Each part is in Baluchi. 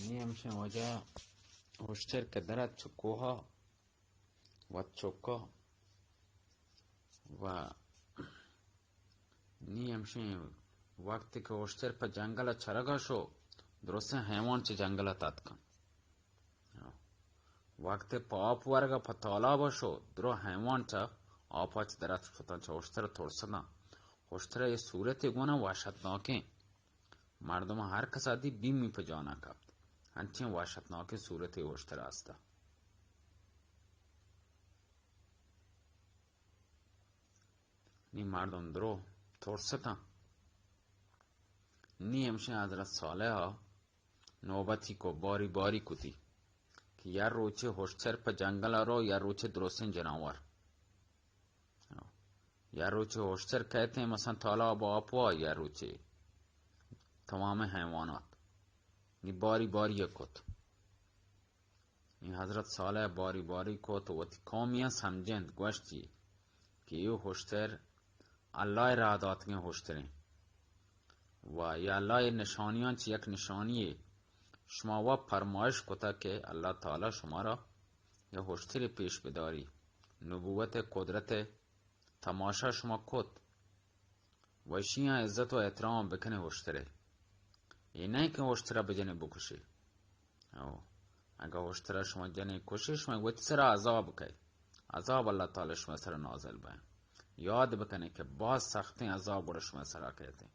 نی ہمشیں وجہ ہشتر کہ درت چہ کوہا وت چکا و نی ہمشیں وقت کہ ہشتر پہ جنگل ء چرگا شو، درستیں حیوان چہ جنگل ء تتکن۔ وقت پہ آپ ورگ ء پہ تالاب ء شو، درو حیوان چہ آپ ء چہ درت شتاں، چہ ہشتر ء ترستاں۔ ہشتر ء اے صورت گونا وحشتناکیں۔ مردم ہر کسا دی بیمی پہ جانا کپت۔ انچیں وحشتناکیں صورتے ہشتر استا۔ نی مردم درو ترستاں۔ نی ہمشیں حضرت صالح ء نوبتی کو باری باری کتی کہ یا روچے ہشتر پہ جنگل ء رو، یا روچے درستیں جناور۔ یا روچے ہشتر کہتے ہیں مثلاً تالاب و آپوا، یا روچے تمام حیوانات۔ نی باری باری ء کت۔ نی حضرت صالح باری باری کت و وتی قومیاں سمجھند، گوشتی کہ یہ ہشتر اللہ ء راہ داتگیں ہشتریں و یا اللہ ء نشانیاں چہ یک نشانی۔ شما و فرمائش کتا کہ اللہ تعالی شما را یا ہشترے پیش بداری، نبوت ء قدرت ء تماشا شما کت، و اشیاں عزت و احترام بکنے ہشترے۔ اے نہ کہ ہشترا بجنے بکشے۔ او، اگہ ہشترا شما جنے کشے، شما وتی سرا عذاب کئے۔ عذاب اللہ تعالی شما سرا نازل بئے۔ یاد بکنے کہ باز سختیں عذاب گڑا شما سرا کئیتے۔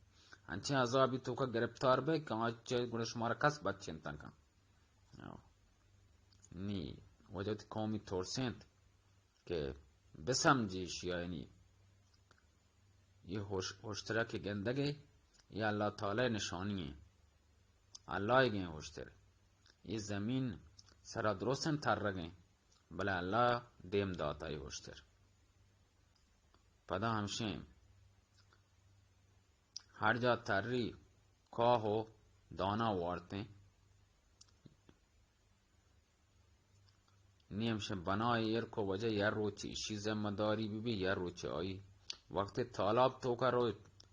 انچیں عذابی توکا گرفتار بئے کہ آ چہ گڑا شما را کس بچینتن کن۔ او۔ نی، وجہ وتی قومی ترسینت۔ کہ بسمجی اشیا، یعنی یہ ہوش-، ہوشترا کہ گندگے، یہ اللہ تعالی نشانی ہیں۔ اللہ گیں ہوشتر۔ یہ زمین سرا درستن ترگیں، بلے اللہ دیم داتا یہ ہوشتر۔ پدا ہمشیں ہر جا تری کاہ و دانا وارتیں۔ نی ہمشیں بنا ایر کو وجہ یا روچے اشی ذمہ داری بی بی یا روچے آئی۔ وقت تالاب توکا رو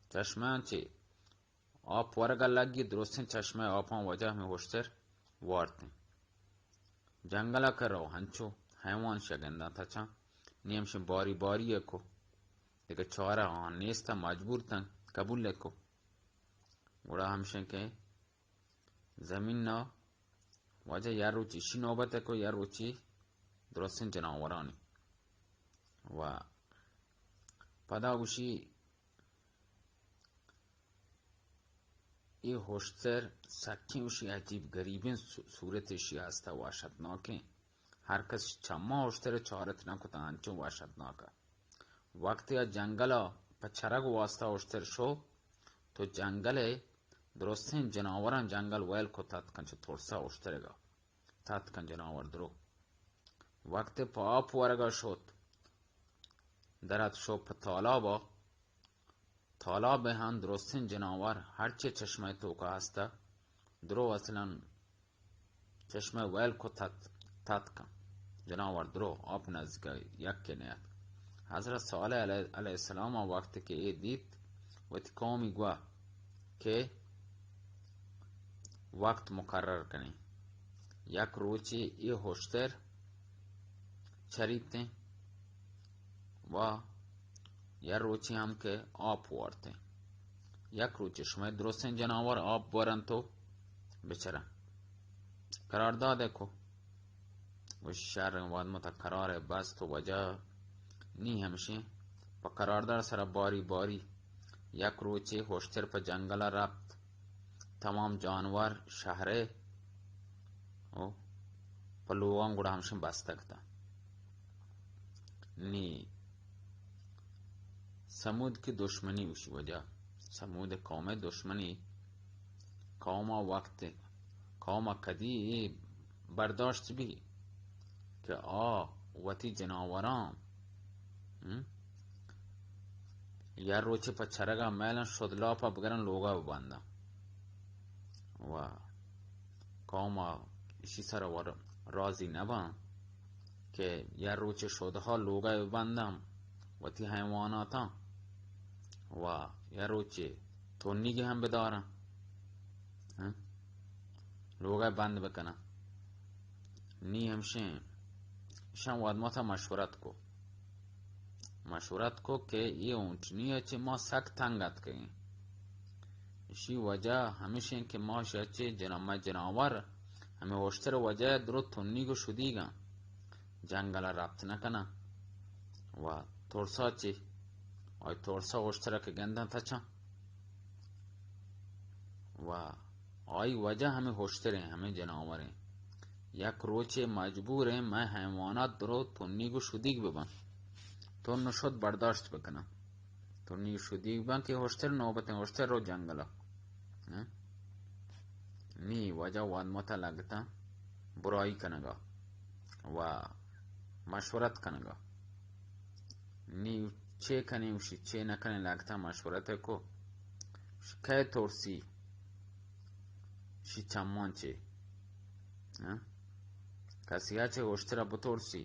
چشمہ چے آپ ورگا لگی، درستیں چشمہ آپاں وجہ ہمیں ہوشتر وارتیں۔ جنگلا کر رو ہنچو حیوان شگنداں تچاں۔ نی ہمشیں باری باری کو دگہ چارہ آن نیست، مجبور تن قبول کو۔ گڑا ہمشیں کہ زمین نا واجہ یا روچی اشی نوبت کو یا روچی درستیں جناورانی۔ و پدا گوشی اے ہوشتر سکیں گوشی عجیب غریبیں صو-، صورت اشی ہستا، وحشتناکیں۔ ہر کس چماں ہوشتر چارت نہ کتا، انچو وحشتناکا۔ وقتی آ جنگلا پہ چرگ واسطہ ہوشتر شو، تو جنگل درستیں جناوراں جنگل ویل کو تتکن چہ ترسا ہوشترگا۔ تتکن جناور درو۔ وقت پہ آپ ورگا شوت، درات شو پہ تالابا۔ تالاب ہم درستیں جناور ہرچے چشمہ توکا ہستا، درو اصلاً چشمہ ویل کو تت، تتکن۔ جناور درو آپ نزدیک یک نیت۔ حضرت صالح علیہ، علیہ السلام وقت کہ اے دیت، وتی قومی گوا کہ وقت مقرر کنیں۔ یک روچے اے ہوشتر چریتیں و یا روچے ہم کہ آپ وارتیں۔ یک روچے شمئے درستیں جناور آپ ورنت و بچرن۔ قرارداد کو۔ و شر واد متا قرار بست و وجہ نی ہمشیں۔ پہ قرارداد سرا باری باری یک روچے ہوشتر پہ جنگل رفت۔ تمام جانور شہرے و پہ لوگاں گڑا ہمشیں بستگ تا۔ نی سمود کی دشمنی اسی وجہ، سمود قوم دشمنی، قوم وقت، قوم کدی برداشت بی کہ آ وتی جناوراں، ہم؟ یا روچے پہ چرگا میلن شد لاپا بگرن لوگا ببندن۔ و قوم اشی سر ور راضی نبان کہ یا روچے شدہا لوگا ببندن وتی حیواناتاں و یا روچے تنیگی ہم بدارن۔ ہم؟ لوگ ءَ بند بکناں۔ نی ہمشیں، شان واد ماتا مشورت کو۔ مشورت کو کہ اے اونٹنی ءَ چہ ما سک تنگ اتکگیں۔ اشی وجہ ہمشیں کہ ما شہ چہ جنا-، مئے جناور ہمے ہشتر وجہ ءَ درو تنیگ و شدیگاں۔ جنگل ءَ رپت نہ کناں و ترسا چہ، آئی ترسا ہشتر ءَ کہ گنداں تچاں و آئی وجہ ہمے ہشتریں، ہمے جناوریں۔ یک روچے مجبوریں مئے حیوانات درو تنیگ و شدیگ ببن۔ تن و شد برداشت بکنن۔ تنیگ و شدیگ بن کہ ہشتر نوبتیں ہشتر رو جنگلا۔ ہاں؟ نی وجہ واد ماتا لگتاں برائی کنگا و مشورت کنگا۔ نی چے کنیں، وشی چے نہ کنیں، لگتاں مشورت کو۔ کئے ترسی؟ شی چمان چے؟ ہاں؟ کسی ءَ چہ ہشتر ءَ بترسی؟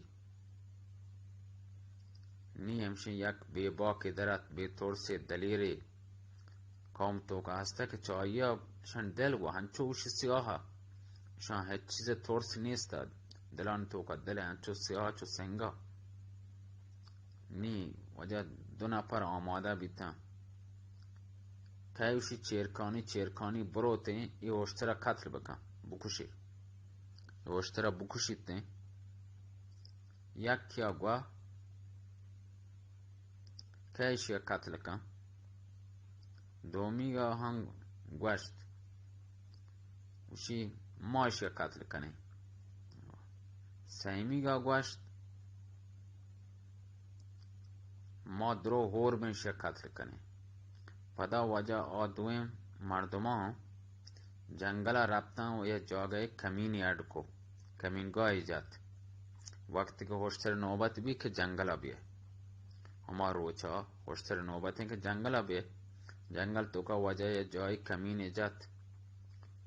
نی ہمشیں یک بے باکے درات، بے ترسے دلیرے قوم توکا ہستہ کہ چہ آئی ءَ شان دل و ہنچو وش سیاہ، شان ہچ چیز ترس نیست، دلان توکا دل ہنچو سیاہ چو سنگا۔ نی وجہ دو نفر آمادہ بیتاں۔ کئے وشی چیرکانی، چیرکانی بروتیں، اے ہشترا قتل بکن، بکشی۔ اے ہشترا بکشیتیں۔ یکیا گوا کئے اشیا قتل کن۔ دومیگا ہم گوشت، گوشی، ما اشیا قتل کنیں۔ سیمیگا گوشت، ما درو ہور بیں اشیا قتل کنیں۔ پدا واجہ آ دوئیں مردماں جنگلا رپتاں و یک جاگہے کمینے اڈ کو، کمینگاہے جت۔ وقتی کہ ہشتر نوبت بی کہ جنگلا بیئے، ہما روچا ہشتر نوبتیں کہ جنگلا بیئے، جنگل توکا واجہ یک جاہے کمینے جت۔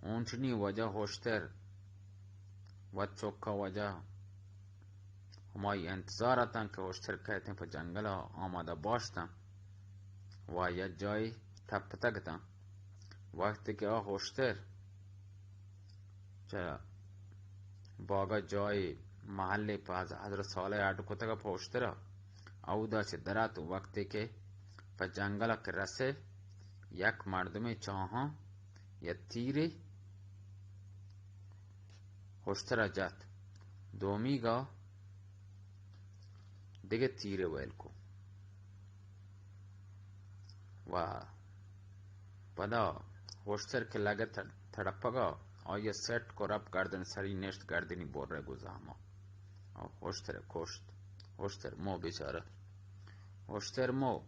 اونٹنی واجہ ہشتر وت چکا واجہ ہمائی انتظار اتاں کہ ہشتر کئیتیں پہ جنگلا آمادہ باشتاں و یک جاہے ٹپتگ اتاں۔ وقتی کہ آ ہشتر چہ باگا جاہے محلے پہ حض-، حضرت صالح اڈ کتگ پہ ہشترا، اودا چہ درات وقتی کہ پہ جنگلا کہ رسے، یک مردمے چاہاں یک تیرے ہشترا جت، دومیگا دگہ تیرے ویل کو و پدا ہشتر کہ لگت تڑ-، تڑپگا، آئی سیٹ کو رپ گردن سری نشت، گردنی برے گزاما۔ ہشتر کشت، ہشتر مو بیچارہ، ہشتر مو۔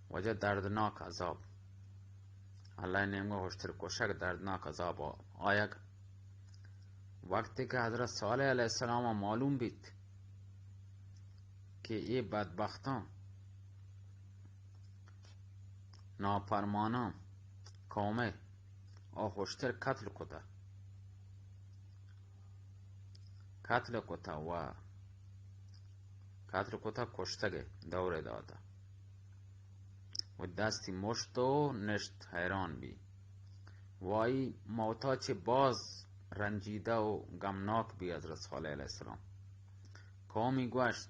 واجہ دردناک عذاب۔ اللہ نیمگا ہشتر کشگ دردناک عذاب آ-، آیگ۔ وقتی کہ حضرت صالح علیہ السلام معلوم بیت کہ اے بدبختاں، نافرماناں قومے آ ہشتر قتل کتا، قتل کتا و قتل کتا، کشتگے دورے داتا و دستی مشت و نشت حیران بی و آئی موتا چہ باز رنجیدہ و غمناک بی حضرت صالح علیہ السلام۔ قومی گوشت،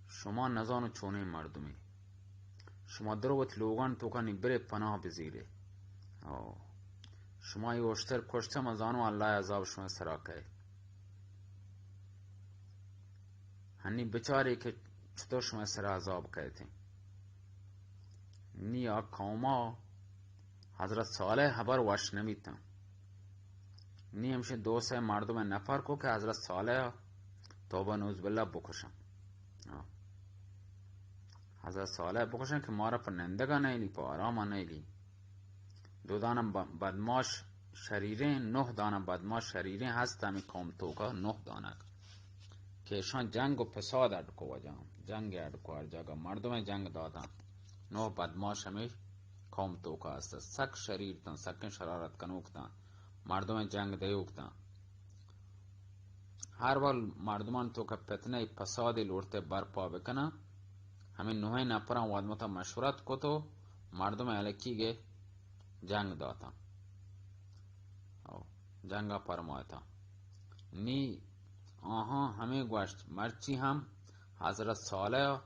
شما نزانو چونیں مردمے، شما درو وتی لوگان توکا نی برے پناہ بزیرے۔ او، شما اے ہشتر کشتہ، من زانو اللہ عذاب شما سرا کئے۔ ہنی بچارے کہ چطور شما سرا عذاب کئیتیں۔ نی آ قوما حضرت صالح ہبر وش نمیتاں۔ نی ہمشی دو سے مردم نفر کو کہ حضرت صالح توبہ نعوذ باللہ بکشن۔ ہاں۔ حضرت صالح بکشن کہ مارا پہ نندگا نیلی، پہ آراما نیلی۔ دو دانہ ب-، بدماش شریریں، نہ دانہ بدماش شریریں ہست ہمیں قوم توکا، نہ دانگ کہ اشان جنگ و فساد اڈ کو، وجہ جنگ اڈ کو، ہر جگہ مردم جنگ داتاں۔ نہ بدماش ہمیں قوم توکا است، سک شریر تاں، سکیں شرارت کنوک تاں، مردم جنگ دیوک تاں۔ ہر وقت مردمان توکا فتنہ فساد لوٹتے برپا بکناں، ہمیں نوہیں نفراں وادمتا مشورت کتو مردم الکی گے جنگ داتاں۔ او۔ جنگ ءَ پرمائتاں۔ نی آہاں ہمے گوشت، مرچی ہم حضرت صالح ءَ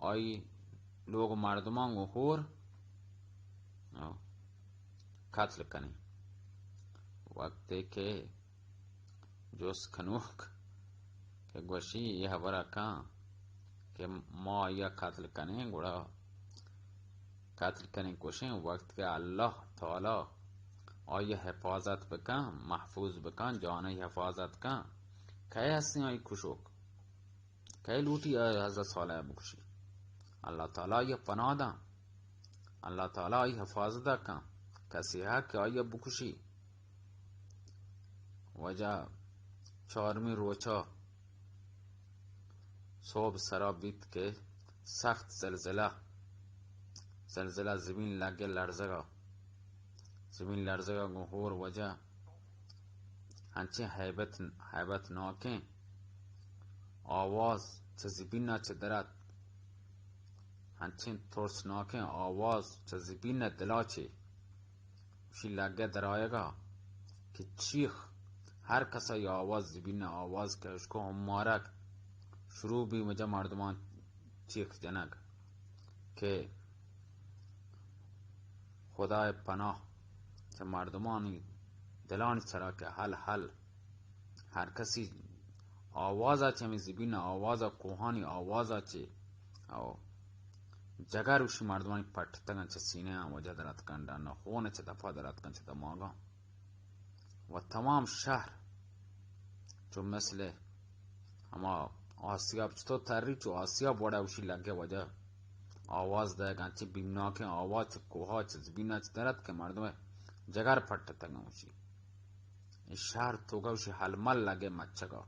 آئی لوگ مردماں گوں ہور قتل کنیں۔ وقتے کہ جست کنوک کہ گوشی، اے ہبر ءَ کن کہ ما آئی ءَ قتل کنیں، گڑا قتل کنیں، کشیں، وقت کہ اللہ تعالی آئی ءَ حفاظت بکن، محفوظ بکن، جان ءِ حفاظت کن، کئے ہستیں آئی کشوک؟ کئے لوٹی حضرت صالح ءَ بکشی؟ اللہ تعالی آئی ءَ پناہ داں، اللہ تعالی آئی حفاظت ءَ کن، کسے ءَ کہ آئی ءَ بکشی۔ واجہ چارمی روچا صبح سرا بیت کہ سخت زلزلہ، زلزلہ، زمین لگے لرزگا، زمین لرزگا گوں ہور واجہ انچیں ہیبت، ہیبت ناکیں آواز چہ زمین ءَ چہ درات، انچیں ترس ناکیں آواز چہ زمین ءَ دلا چہ گوشی لگے درآیگا کہ چیخ، ہر کسا آئی آواز، زمین ءَ آواز کہ اشکو ہمارک شروع بی، مجا مردمان چیخ جنگ کہ خدائے پناہ چہ مردمانی دلانی سرا کہ ہل ہل، ہر کسی آوازا چہ ہمیں زمین آوازا، کوہانی آوازا چہ او جگر وشی مردمانی پٹتگن، چہ سینہ آں وجہ دراتکن، ڈنا خون چہ دپا دراتکن، چہ دماغاں و تمام شہر چو مثل ہما آسیاب چطور تری، چو آسیاب وڑا وشی لگے وجہ آواز دئیگ، انچیں بیمناکیں آواز چہ کوہا چہ زمینا چہ دراتک کہ مردم جگر پٹتگن وشی۔ اے شہر توکا وشی ہلمل لگے مچگا،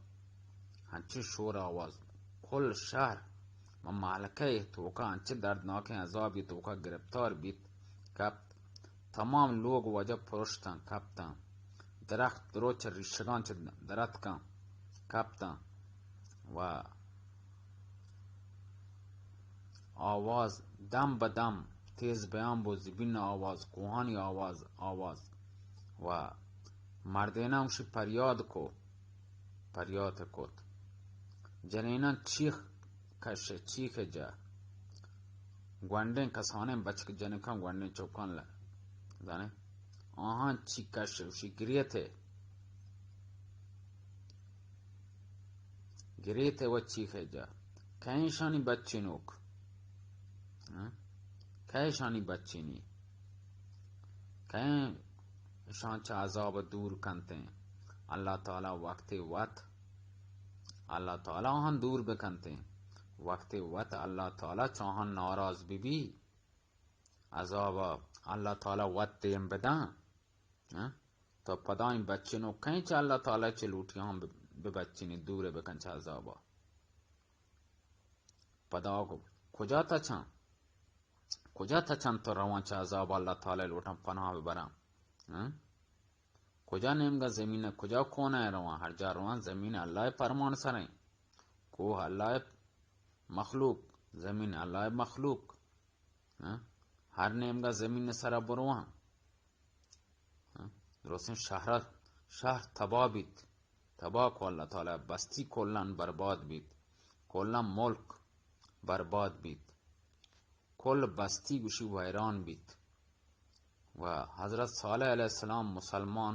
انچیں شور آواز، کل شہر ما مہلکہ توکا انچیں دردناکیں عذابی توکا گرفتار بیت، کپت۔ تمام لوگ وجہ پرشتاں، کپتاں۔ درخت دروچ ریشگاں چہ دراتکاں، کپتاں۔ و آواز دم بہ دم تیز بیان بو، زمین آواز، کوہانی آواز، آواز۔ و مردیناں وشی پریاد کو، پریاد کت۔ جنیناں چیخ کش، چیخ جا۔ گونڈیں کسانیں بچک جنکاں، گونڈیں چوکاں ل-، زانے، آہاں چی کش، وشی گریتے۔ گریتے و چیخے جا۔ کئے ایشانی بچینوک؟ ہاں؟ کئے ایشانی بچینی؟ کئے ایشان چہ عذاب دور کنتیں؟ اللہ تعالی وقتے وت، اللہ تعالی آہان دور بکنتیں۔ وقتے وت اللہ تعالی چہ آہان ناراض ببی، عذاب اللہ تعالی وت دیم بداں۔ ہاں؟ تو پدائیں بچینو کئیں چہ اللہ تعالی چہ لوٹی آں بہ، بہ بچینی دور بکن چہ عذابا۔ پدا کو-، کجا تچاں؟ کجا تچاں تو رواں چہ عذاب اللہ تعالی لوٹاں پناہ ببراں؟ ہاں؟ کجا نیمگا زمین، کجا کونا رواں؟ ہر جا رواں زمین اللہ پرمان سریں۔ کوہ اللہ مخلوق، زمین اللہ مخلوق۔ ہاں؟ ہر نیمگا زمین سرا برواں۔ ہاں؟ درستیں شہر، شہر تباہ بیت۔ تباہ کو اللہ تعالی، بستی کلان برباد بیت۔ کلان ملک برباد بیت۔ کل بستی گوشی ویران بیت۔ و حضرت صالح علیہ السلام مسلمان،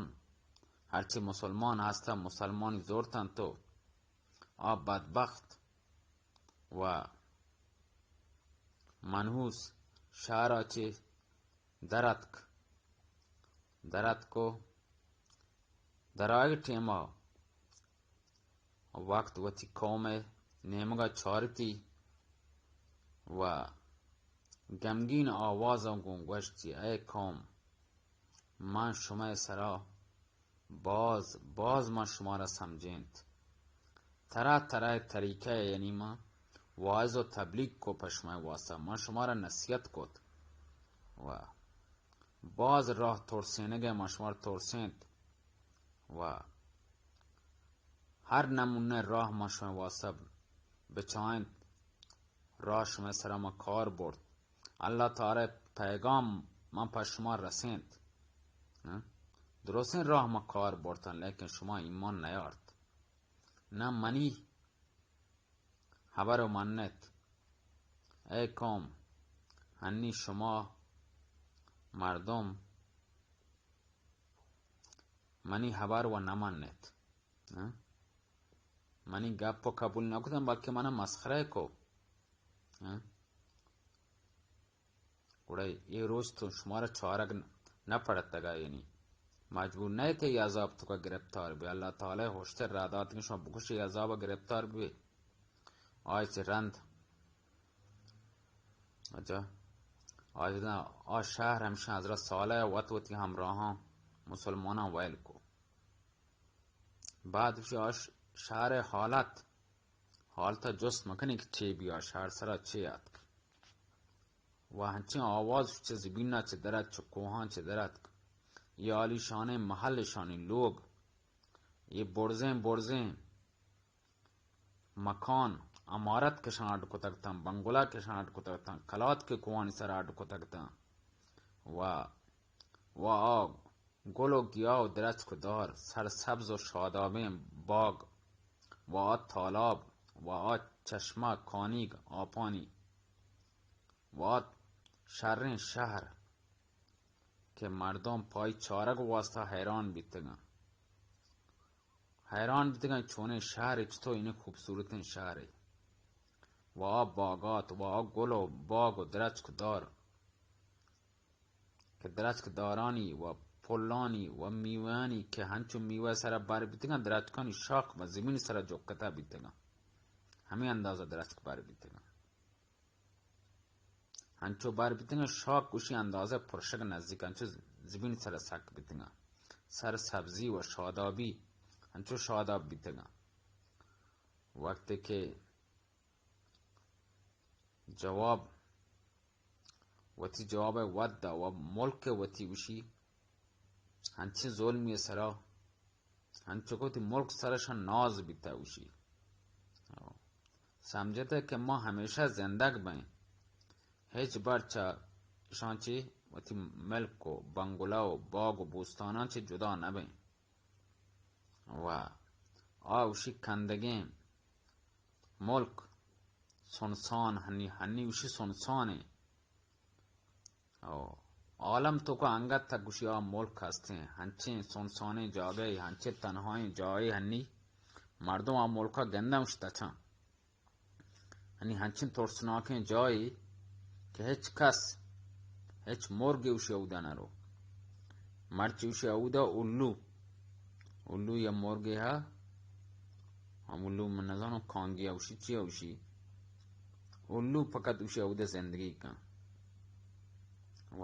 ہرچی مسلمان ہستا مسلمانی زورتن تو آ بدبخت و منحوس شہرا چہ دراتک، دراتک و درآیگ ٹیما وقت وتی قوم نیمگا چارتی و گمگین آوازاں گوں گوشتی، اے قوم، من شمئے سرا باز، باز من شمارا سمجھینت۔ طرح طرح طریقہ، یعنی من واعظ و تبلیغ کو پہ شمئے واسطہ، من شمارا نصیحت کت و باز راہ ترسینگے من شمارا ترسینت و ہر نمونہ راہ من شمئے واسطہ بچائینت۔ راہ شمئے سرا ما کار برت۔ اللہ تعالی پیغام من پہ شما رسینت۔ ہاں؟ درستیں راہ ما کار برتن، لیکن شما ایمان نیارت۔ نہ منی ہبر و منت۔ اے قوم، ہنی شما مردم منی ہبر و نہ منت۔ ہاں؟ منی گپ و قبول نہ کتن، بلکہ منا مسخرہ کو۔ ہاں؟ گڑا اے روچ تو شمارا چارگ نہ پڑتگا، یعنی مجبور نہ کہ اے عذاب توکا گرفتار بے۔ اللہ تعالی ہوشتر را دات کہ شما بکشے عذاب گرفتار بے۔ آئی چہ رند۔ اچھا۔ آئی چہ آ شہر ہمشہ حضرت صالح وت وتی ہمراہاں مسلماناں ویل کو۔ بعد گوشی آ ش-، شہر حالت، حالت جست مکنی کہ چے بیا، شہر سرا چے آتک۔ و ہنچیں آواز چہ زمین ء چہ در اتک، چہ کوہاں چہ در اتک۔ یہ عالیشانیں محل اشانی لوگ، یہ برزیں برزیں مکان، عمارت کشان اڈ کتگ تاں، بنگلہ کشان اڈ کتگ تاں، کلات کے کوہانی سر اڈ کتگ تاں۔ و، و آ گل و گیا و درچک و دار، سرسبز و شادابیں باغ، و آ تالاب، و آ چشمہ کانیگ آپانی، و آ شریں شہر کہ مردم پای چارگ واسطہ حیران بیتگاں۔ حیران بیتگاں چونیں شہرے، چطور اینیں خوبصورتیں شہرے۔ و آ باغات، و آ گل و باغ و درچک دار، کہ درچک دارانی و پلانی و میوہانی کہ ہنچو میوہ سرا بر بیتگاں، درچکانی شاخ و زمین سرا جکتا بیتگاں۔ ہمیں اندازہ درچک بر بیتگاں۔ ہنچو بار بیتگاں، شاک گوشی اندازہ پرشگ نزدیک، ہنچو زمین سرا سک بیتگاں۔ سر سبزی و شادابی، ہنچو شاداب بیتگاں۔ وقتی کہ جواب، وتی جواب وت دا و ملک وتی گوشی، ہنچیں ظلمی سرا، انچو کہ وتی ملک سرشان ناز بیتا، گوشی، سمجھتے کہ ما ہمیشہ زندگ بیں، ہچ بر چہ اشان چی وتی ملک و بنگلہ و باغ و بوستانان چی جدا نہ بیں۔ و آ گوشی کندگیں ملک سنسان، ہنی، ہنی گوشی سنسانیں۔ او عالم توکا انگت تک گوشی آ ملک ہستیں، ہنچیں سنسانیں جاگہے، ہنچیں تنہائیں جاہے ہنی مردم آ ملکا گنداں گوشی تچاں۔ ہنی ہنچیں ترسناکیں جاہے کہ ہچ کس، ہچ مرگے گوشی اودا نہ رو۔ مرچی گوشی اودا الو، الو یا مرگے ہا، ہم الو من نزانو کانگی اوشی چی اوشی۔ الو فقط اوشی اودا زندگی کن۔ و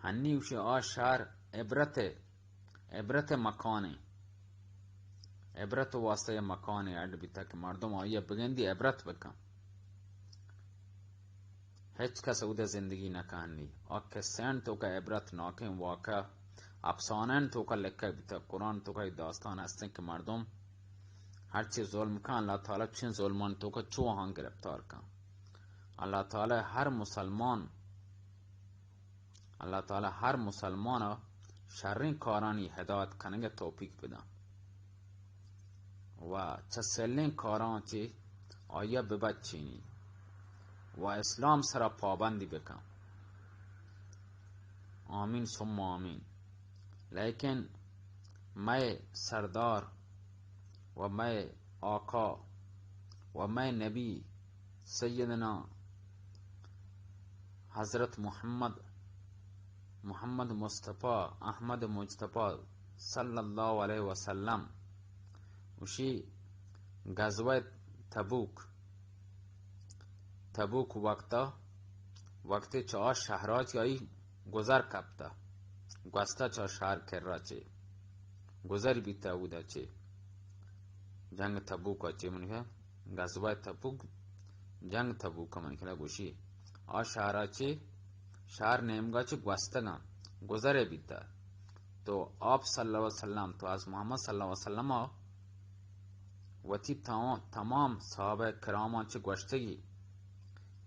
ہنی اوشی آ شہر عبرت، عبرت مکانے، عبرت واسطہ مکانے اڈ بیتا کہ مردم آئی بگندی عبرت بکن۔ ہچ کس اودا زندگی نہ کنی۔ آ قصہان توکا عبرت ناکیں واقعہ، افسانہان توکا لکھا بیتا۔ قرآن توکا اے داستان ہستیں کہ مردم ہرچی ظلم کن، اللہ تعالی چین ظلمان توکا چو آہان گرفتار کن۔ اللہ تعالی ہر مسلمان، اللہ تعالی ہر مسلمان شریں کارانی ہدایت کنگ توفیق بدن۔ و چہ سلیں کاراں چہ آئی ء ببچینی و اسلام سرا پابندی بکن۔ آمین ثم آمین۔ لیکن مئے سردار و مئے آقا و مئے نبی سیدنا حضرت محمد، محمد مصطفی، احمد مجتبی صلی اللہ علیہ وسلم گوشی، غزوہ تبوک، تبوک وقتا، وقتی چہ آ شہرا چہ آئی گزر کپتا، گوستا چہ آ شہر کرا چہ گزر بیتا اودا چہ جنگ تبوکا چہ، من کہ غزوہ تبوک، جنگ تبوک من کہ گوشی، آ شہرا چہ، شہر نیمگا چہ گوستگاں، گزرے بیتا۔ تو آپ صلی اللہ علیہ وسلم، تو از محمد صلی اللہ علیہ وسلم وتی تمام، تمام صحابہ کراماں چہ گوشتگی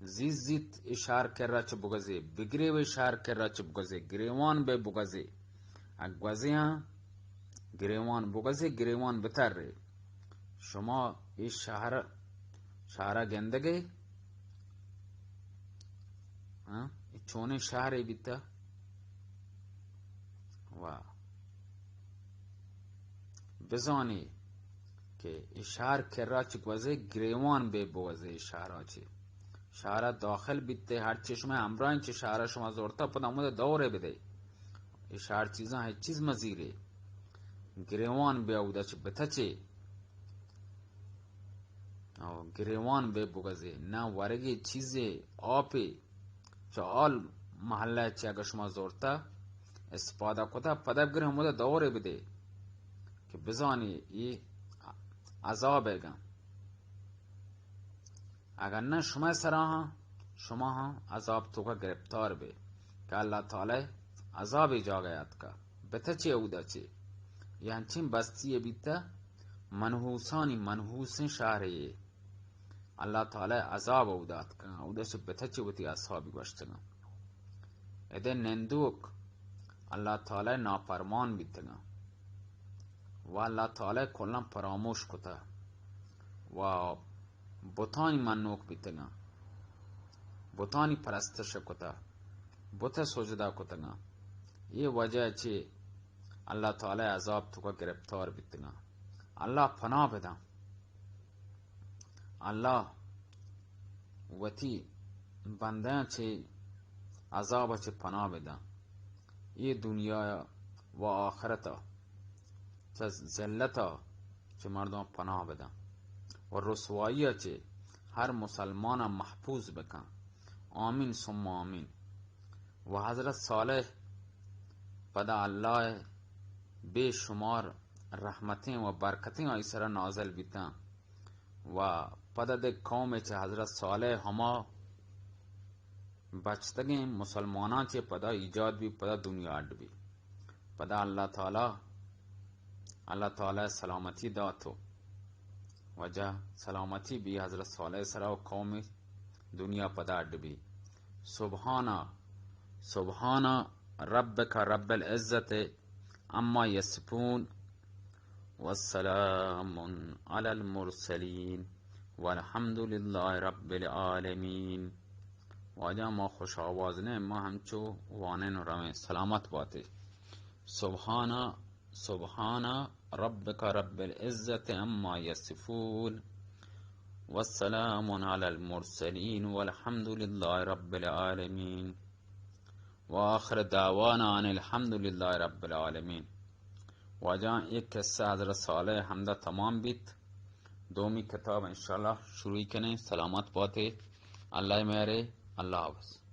زیت زیت اے شہر کرا چہ بگوزے، بگریو اے شہر کرا چہ بگوزے، گریوان بے بگوزے۔ اگہ گوزے آں، گریوان بگوزے، گریوان بترے۔ شما اے شہر، شہرا گندگے؟ ہاں؟ اے چونیں شہرے بیتا؟ واہ۔ بزانی کہ اے شہر کرا چہ گوزے، گریوان بے بگوزے اے شہرا چہ۔ شہرا داخل بیتے، ہر چی شما ہمراہیں چہ شہرا شما زورتا، پدا ہمودا دورے بدے۔ اے شہر چیزاں ہچ چیز مزیرے۔ گریوان بے اودا چہ بتچے۔ او گریوان بے بگوزے، نہ ورگے چیزے، آپے، چہ آل محلہ چہ اگہ شما زورتا استفادہ کتا، پدا بگرے ہمودا دورے بدے کہ بزانی اے عذاب ایگا۔ اگہ نہ شما سرا ہاں، شما ہاں عذاب توکا گرفتار بے کہ اللہ تعالی عذاب جاگہ آتکا، بتچے اودا چے۔ یہ انچیں بستی بیتا، منحوسانی منحوسیں شہرے۔ اللہ تعالی عذاب اودا آتکگاں، اودا چہ بتچے وتی اصحابی گوشتگاں۔ ادے نندوک اللہ تعالی نافرمان بیتگاں و اللہ تعالی کلاں فراموش کتا و بتانی منوک بیتگاں، بتانی پرستش کتا، بت سجدہ کتگاں۔ یہ وجہ چہ اللہ تعالی عذاب توکا گرفتار بیتگاں۔ اللہ پناہ بداں۔ اللہ وتی بندیاں چہ عذاب چہ پناہ بداں۔ اے دنیا و آخرت چہ ذلت چہ مردم پناہ بداں و رسوائی چہ ہر مسلمان محفوظ بکن۔ آمین ثم آمین۔ و حضرت صالح پدا اللہ بے شمار رحمتیں و برکتیں آئی سرا نازل بیتاں۔ و پدا دگہ قومے چہ حضرت صالح ہما بچتگیں مسلماناں چہ پدا ایجاد بی، پدا دنیا اڈ بی۔ پدا اللہ تعالی، اللہ تعالی سلامتی دات و واجہ سلامتی بی حضرت صالح سرا و قوم دنیا پدا اڈ بی۔ سبحان، سبحان ربک رب العزت عما یصفون، والسلام علی المرسلین، والحمد للہ رب العالمین۔ واجہ ما خوش آواز نہ، ما ہمچو وانین و رویں۔ سلامت باتے۔ سبحان، سبحان ربک رب العزت عما یصفون، والسلام علی المرسلین، والحمد للہ رب العالمین۔ و آخر دعوانا ان الحمد للہ رب العالمین۔ واجہ، اے قصہ حضرت صالح ہمدا تمام بیت۔ دومی کتاب انشاءاللہ شروع کنیں۔ سلامت باتے، اللہ مہرے، اللہ حافظ۔